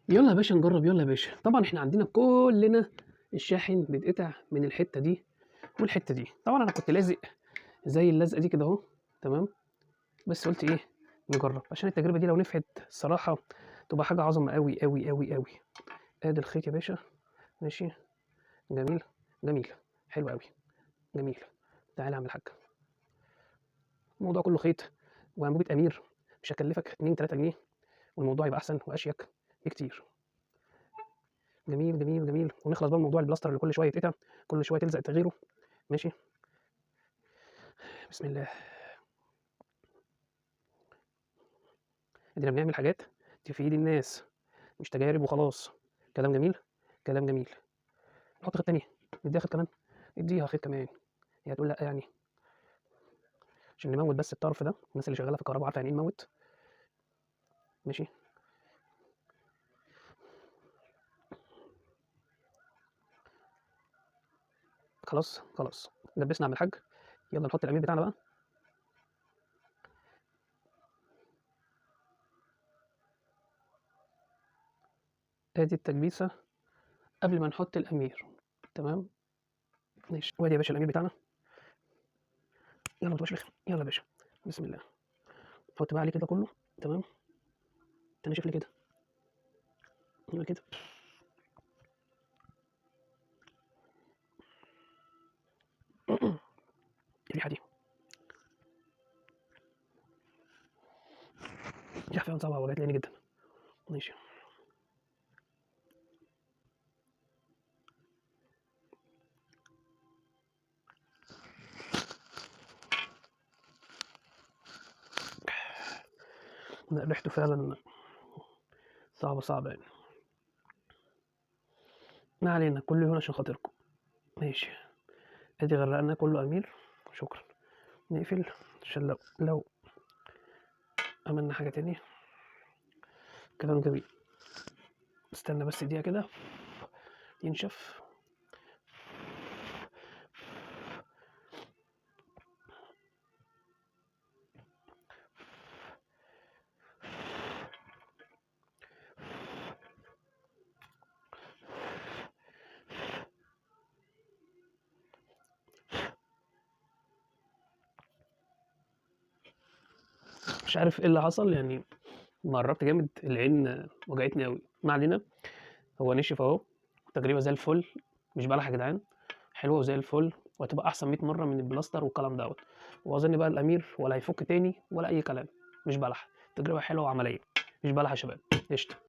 يلا يا باشا نجرب، يلا يا باشا. طبعا احنا عندنا كلنا الشاحن بيتقطع من الحتة دي والحتة دي. طبعا انا كنت لازق زي اللزقه دي كده اهو، تمام، بس قلت ايه نجرب عشان التجربة دي لو نفعت الصراحة تبقى حاجة عظمه قوي قوي قوي قوي. ادي الخيط يا باشا، ماشي، جميل جميل، حلو قوي، جميل. تعالى يا عم الحاج، الموضوع كله خيط وانبوبه امير، مش هكلفك 2 3 جنيه، والموضوع يبقى احسن واشيك بكتير. جميل جميل جميل. ونخلص بقى من موضوع البلاستر اللي كل شوية يتقطع، كل شوية تلزق تغيره. ماشي، بسم الله. ادينا بنعمل حاجات تفيد الناس، مش تجارب وخلاص. كلام جميل كلام جميل. نحط خيط تاني، نديها خيط كمان، اديها خيط كمان. هي هتقول لا يعني، عشان نموت بس الطرف ده. الناس اللي شغالة في الكهرباء عارفه يعني ايه نموت. ماشي، خلاص خلاص لبسنا عم الحاج. يلا نحط الامير بتاعنا بقى. ادي التكبيسه قبل ما نحط الامير، تمام، ماشي. وادي يا باشا الامير بتاعنا. يلا ما تبقاش رخم، يلا يا باشا، بسم الله. حط بقى عليه كده كله، تمام. تنشف لي كده، يلا كده. الريحة دي ريحه فعلا صعبة وجعت لي عيني جدا. ماشي، لا ريحته فعلا صعبة صعبة يعني. ما علينا، كله هنا عشان خاطركم. ماشي، ادي غرقنا كله امير، شكرا. نقفل عشان لو عملنا حاجة تانية. كلام جميل. استنى بس دقيقة كده ينشف. مش عارف ايه اللي حصل يعني، ما قربت جامد العين وجعتني قوي. ما علينا، هو نشف اهو، تجربه زي الفل، مش بلح يا جدعان، حلوة وزي الفل، وهتبقى احسن 100 مرة من البلاستر والكلام دوت. واظن بقى الامير ولا هيفك تاني ولا اي كلام، مش بلح، تجربه حلوة وعملية، مش بلح يا شباب، قشطه.